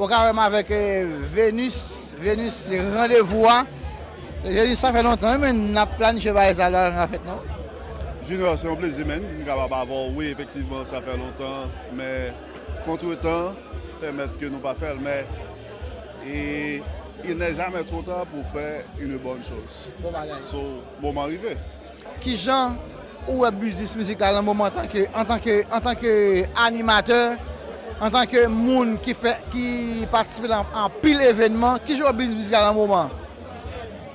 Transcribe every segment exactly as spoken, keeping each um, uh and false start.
Ou ka wè m avèk eh, Venus, Venus se randevou a. Venus, sa fè lontan, men n ap planifye bagay sa la nan fèt, non? Junior, se yon plezi, men, m kapab avè w. Wi, efektivman, sa fè lontan, men kontretan pèmèt ke nou pa fè l, men e, il n'est jamais trop tard pour faire une bonne chose. Bon bagay. So, moman rive. Kijan ou wè biznis mizikal nan moman antanke antanke antanke animatè, antanke moun ki fè ki patisipe nan anpil evènman, kijan ou wè biznis mizikal nan moman?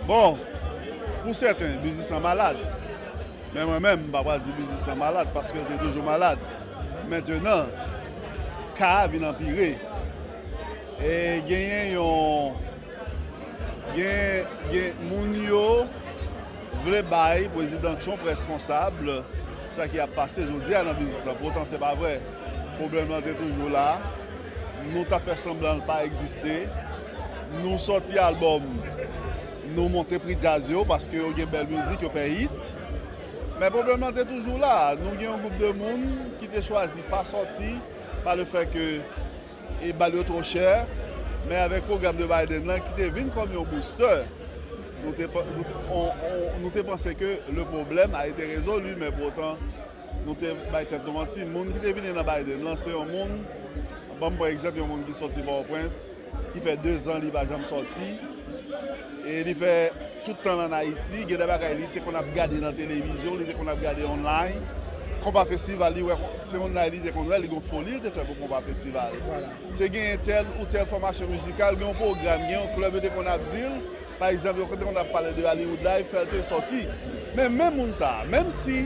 Bon, pou sèten, biznis lan malad. Men mwen menm, m pa pral di biznis lan malad paske l te toujou malad. Mentenan, ka a vin anpire. E genyen yon gen, gen moun yo vle bay prezidan Trump responsab sa ki ap pase jodi a nan biznis lan. Poutan se pa vre. Pwoblèm lan te toujou la. Nou t ap fè sanblan l pa egziste. Nou sòti albòm, nou monte pri djaz yo paske yo gen bèl mizik, yo fè hit. Men pwoblèm lan te toujou la. Nou gen yon gwoup de moun ki te chwazi pa sòti pa le fè ke e ba l yo twò chè, men avèk pwogram de Biden lan ki te vin kòm yon booster, nou te, pa- nou, on- on- nou te panse ke le problème a été résolu, men poutan, nou te bay tèt nou manti. Moun ki te vini nan Biden lan, se yon moun, ban m pran egzanp, yon moun ki sòti Pòtoprens, ki fè dezan li pa janm sòti, e li fè tout tan l ann Ayiti, gen de bagay li te konn ap gade nan televizyon, li te konn ap gade online. Konpa Festival, li wè, se online li te konn wè, li gon foli li te fè pou Konpa Festival. Te gen tèl ou tèl fòmasyon mizikal, gen yon pwogram, gen yon klèb, yo te konn ap di l. Pa egzanp, yo te konn ap pale de Hollywood Live, fè l te sòti. Men menm moun sa a, menm si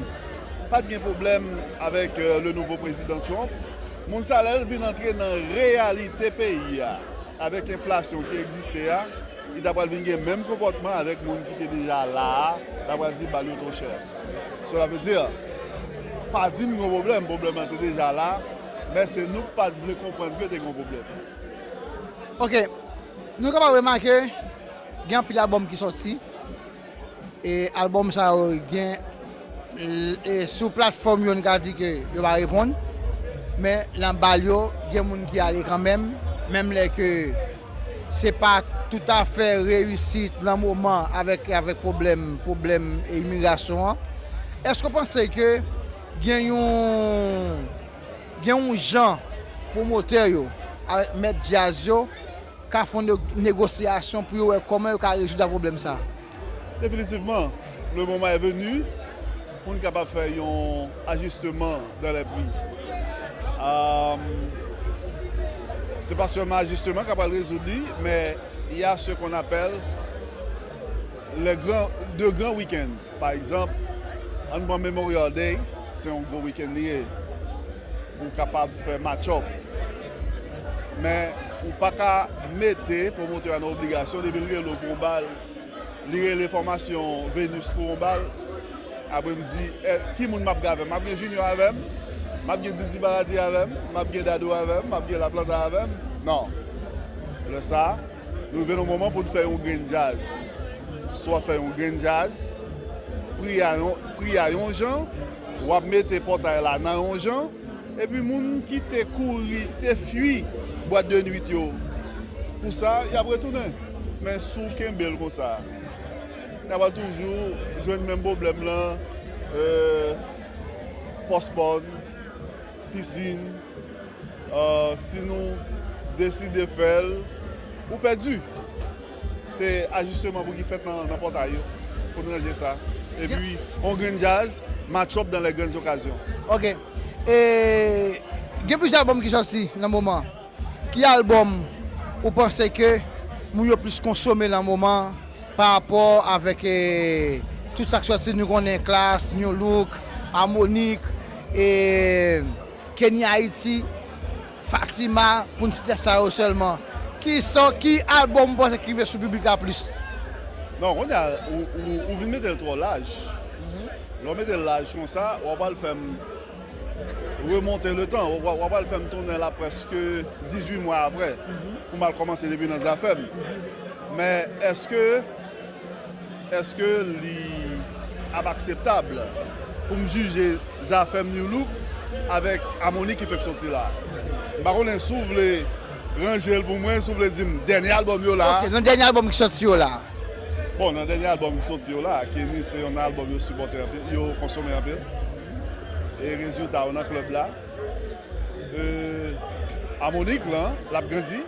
pa t gen pwoblèm avèk euh, le nouveau président Trump, moun sa a, lè l vin antre nan reyalite peyi a, avèk enflasyon ki egziste a, li ta pral vin gen menm konpòtman avèk moun ki te deja la a, ta pral di ba l yo twò chè. Cela veut dire, pa di m gon pwoblèm, pwoblèm lan te deja la, men se nou k pa t vle konprann ke te gon pwoblèm. Ok, nou kapab remake, gen anpil albòm ki sòti, e albòm sa yo gen e sou platfòm yo n ka di ke yo pa reponn, men nan bal yo gen moun ki ale kanmenm, menm lè ke se pa toutafè reyisit nan moman avèk avèk pwoblèm pwoblèm imigrasyon an. Èske w panse ke gen yon gen yon jan pwomotè yo avèk mèt djaz yo ka fè yon negosyasyon pou yo wè kòman yo ka rezoud pwoblèm sa? Definitivman, le moment est venu pou n kapab fè yon ajisteman dans les prix. Euh, se pa sèlman ajisteman k ap rezoud li, men il y a ce qu'on appelle les grands, de grands week-ends. Pa egzanp, ann pran Memorial Day, se yon gwo wikenn li ye. Ou kapab fè match-up. Men, ou pa ka mete pwomotè a nan obligasyon depi l rele w pou yon bal, li rele fòmasyon Venus pou yon bal. Apre m di, eh, ki moun m ap gen avè m? M ap gen Junior avè m? M ap gen Didi Baradi avè m? M ap gen Dadou avè m? M ap gen Laplanta avè m? Non. Lè sa a, nou rive nan moman pou n fè yon grenn djaz. Si w ap fè yon grenn djaz, pri a yon, pri a yon jan, w ap mete pòtay la nan yon jan, epi moun ki te kouri, te fui bwat de nuit yo pou sa, y ap retounen. Men si w kenbe l konsa, n ap toujou jwenn menm pwoblèm lan, euh, postpone, pisin, euh, si nou deside fè l, ou pèdi. Se ajisteman pou ki fèt nan, nan pòtay yo, pou n ranje sa. Epi, yon grenn djaz, match-up dans les grandes occasions. Ok. E, gen plizyè albòm ki sòti nan moman. Ki albòm ou panse ke moun yo plis konsome nan moman pa rapò avèk eh, tout sa k sòti nou konnen Klass, New Look, Harmonik, eh, Kenny Haiti, Fatima, pou n site sa yo sèlman. Ki sò, ki albòm ou panse ki rive sou piblik la plis? Non, kounye a, ou, ou, ou vin mete l twò laj. Lè w mete l laj konsa, w ap al fè m remonte le tan. W ap, w ap al fè m tounen la prèske dizuit mwa apre, pou m al kòmanse depi nan Zafèm. Men èske, èske li ap akseptab pou m jije Zafèm New Look avèk Harmonik ki fèk sòti la? M pa konnen si w vle Ranje l pou mwen, si w vle di m, dènye albòm yo la. Ok, nan dènye albòm ki sòti yo la. Bon, nan dènye albòm ki sòti yo la, Kenny se yon albòm yo sipòte anpil, yo konsome anpil. E rezilta yo nan klèb la. E, Amonik lan, l ap grandi.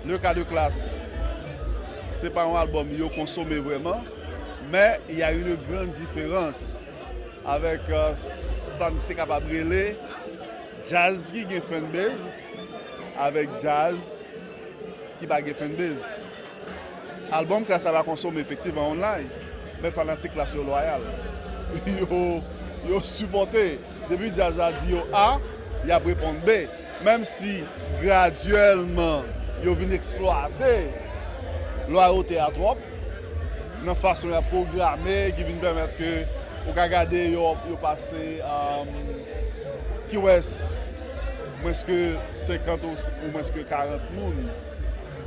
Le Cas de Classe, se pa yon albòm yo konsome vrèman, men y a une grande différence avèk, euh, sa n te kapab rele djaz ki gen fanbase avèk djaz ki pa gen fanbase. Albòm Klass la pa konsome efektivman online, men fanatik Klass yo lwayal. Yo, yo sipòte. Depi djaz la di yo A, y ap reponn B. Menm si gradyèlman yo vin eksplwate lwayote a twòp, nan fason y ap pwograme, ki vin pèmèt ke ou ka gade yo, yo pase, um, Key West, mwens ke senkant ou, ou mwens ke karant moun.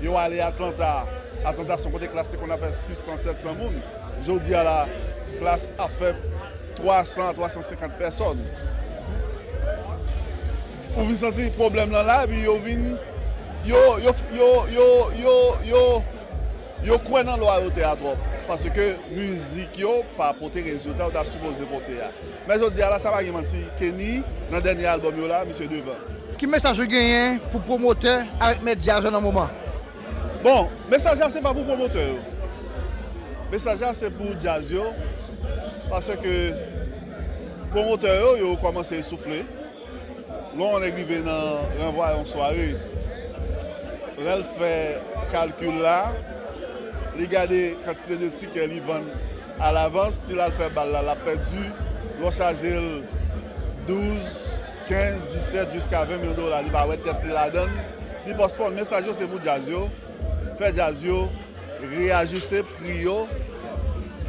Yo ale Atlanta. Atlanta se yon kote Klass te konn ap fè sis san, sèt san moun. Jodi a la, Klass ap fè twa san a twa san senkant pèsòn. Ou vin santi pwoblèm lan la, epi yo vin, yo, yo, yo, yo, yo, yo, yo kwè nan lwayote a twòp, paske mizik yo pa pote rezilta yo ta sipoze pote a. Men jodi a la, sa pa gen manti, Kenny, nan dènye albòm yo la, misye devan. Ki mesaj ou genyen pou pwomotè avèk mèt djaz yo nan moman? Bon, mesaj la se pa pou pwomotè yo. Mesaj la se pou djaz yo, paske pwomotè yo, yo kòmanse soufle. Lè yon nèg rive nan ranvwa yon sware, lè l fè kalkil la, li gade kantite de tikè li vann alavans, si l al fè bal la, l ap pèdi. Lè w chaje l douz, kenz, disèt, jiska ven mil dola, li pa wè tèt li ladan l. Li pòspòn. Mesaj yo se pou djaz yo, fè djaz yo reyajiste pri yo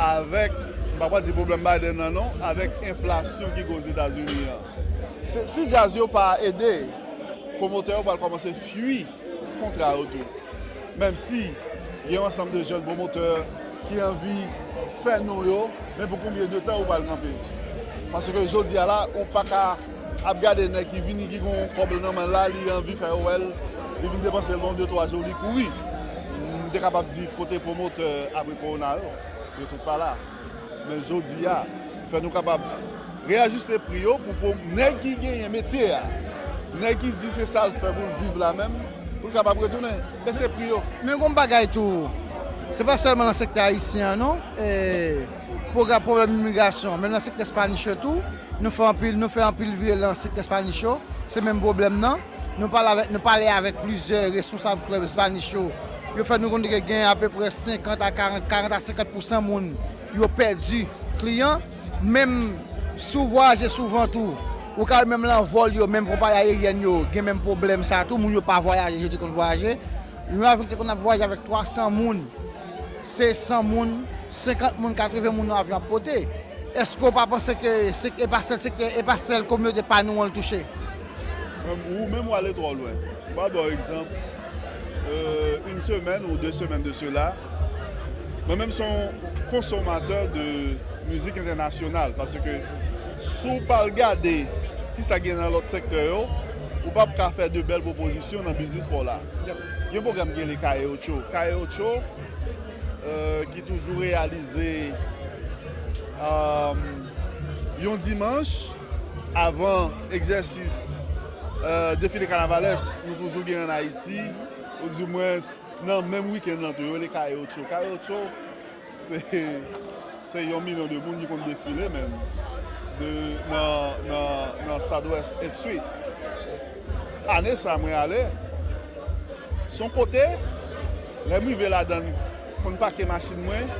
avèk, m pa pral di pwoblèm Biden nan non, avèk enflasyon ki gen Ozetazini an. Se, si djaz yo pa ede, pwomotè yo pral kòmanse fui kontra yo tou. Menm si gen yon ansanm de jèn pwomotè ki anvi fè non yo, men pou konbyen de tan ou pral kanpe? Paske jodi a la, ou pa ka ap gade nèg ki vini, ki gon kòb nan men l la, li anvi fè yo wè l, li vin depanse l nan de twa jou, li kouri. M te kapab di kote pwomotè apre kowona yo, yo tout pa la. Men jodi a, fè nou kapab reyajiste pri yo pou, pou nèg ki genyen metye a, nèg ki di se sa l fè pou l viv la menm, pou l kapab retounen bese pri yo. Men gon bagay tou, se pa sèlman nan sektè ayisyen an non, e, pwogra-, pwoblèm imigrasyon, men nan sektè Spanish yo tou, nou fè anpil, nou fè anpil vire nan sektè Spanish yo, se menm pwoblèm nan. Nou pale avèk, nou pale avèk plizyè responsab klèb Spanish yo. Yo fè nou konnen ke gen apeprè senkant a karant, karant a senkant pousan moun yo pèdi kliyan. Menm si w vwayaje souvan tou, ou ka wè menm nan vòl yo, menm konpayi ayeryèn yo, gen menm pwoblèm sa tou, moun yo pa vwayaje jan yo te konn vwayaje. Yon avyon ki te konn ap vwayaje avèk twa san moun, se san moun, senkant moun, katreven moun nan avyon ap pote. Èske w pa panse ke se, e pa sèl sektè, e pa sèl kominote pa nou an l touche? Ou menm w ale twò lwen. M pral ba w egzanp. Euh, une semaine ou deux semaines de cela, mwen menm se yon konsomatè de mizik entènasyonal, paske si w pa al gade kisa gen nan lòt sektè yo, ou p ap ka fè de bèl pwopozisyon nan biznis pa w la. Gen yon pwogram ki rele Calle Ocho. Calle Ocho, euh, ki toujou reyalize, euh, yon dimanch avan egzèsis, euh, defile kanavalèsk nou toujou gen ann Ayiti, oudimwens nan menm wikenn nan tou, yo rele Calle Ocho. Calle Ocho, se, se yon milyon de moun ki konn defile menm de, nan, nan, nan Southwest Eighth Street. Ane sa mwen ale, se yon kote, lè m rive ladan l, konn pake machin mwen,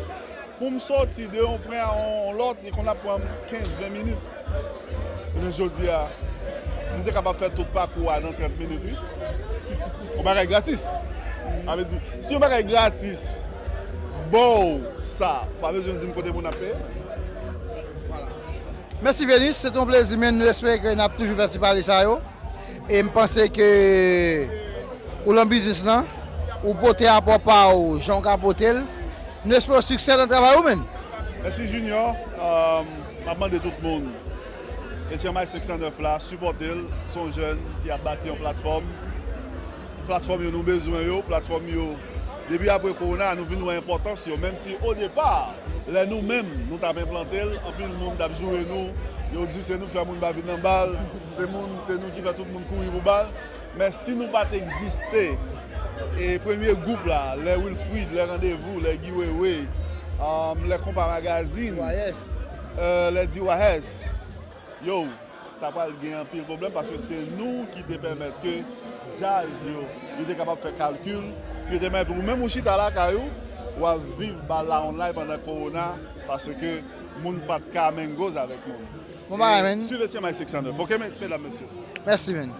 pou m sòti de yon pwen a yon lòt, li konn ap pran m kenz, ven minit. Ebyen, jodi a, m te kapab fè tout pakou a nan trant minit, wi. Yon bagay gratis. Sa vle di, si yon bagay gratis, ba w sa, pa bezwen di m kote moun ap peye. Mèsi Venus, se te yon plezi, men nou espere ke n ap toujou fè ti pale sa yo. E m panse ke ou lan biznis lan, ou pote apò pa w, jan w ka pote l. Nou espere w siksè nan travay ou, menn. Mèsi Junior. Um, m ap mande tout moun, H M I senk san nèf la, sipòte l. Se yon jèn ki ap bati yon platfòm. Platfòm yo nou bezwen yo, platfòm yo. Depi apre kowona, nou vin wè enpòtans yo, menm si o depa, lè nou menm, nou t ap enplante l, anpil moun t ap joure nou, yo di se nou k fè moun pa vin nan bal, se moun, se nou ki fè tout moun kouri pou bal. Men si nou pa t egziste, e premye gwoup la, lè Wilfrid, lè Randevou, lè Guy Wewe, um, lè Konpa Magazine, euh, lè D Y S, yo, ta pral gen anpil pwoblèm paske se nou ki te pèmèt ke djaz yo, yo te kapab fè kalkil, yo te mèt ou menm ou chita lakay ou, w ap viv bal la online pandan kowona, paske moun pa t ka mengoz avèk moun. Bon bagay, men. Suiv T M I six oh nine. Ok, men, medam, mesye. Mèsi, men.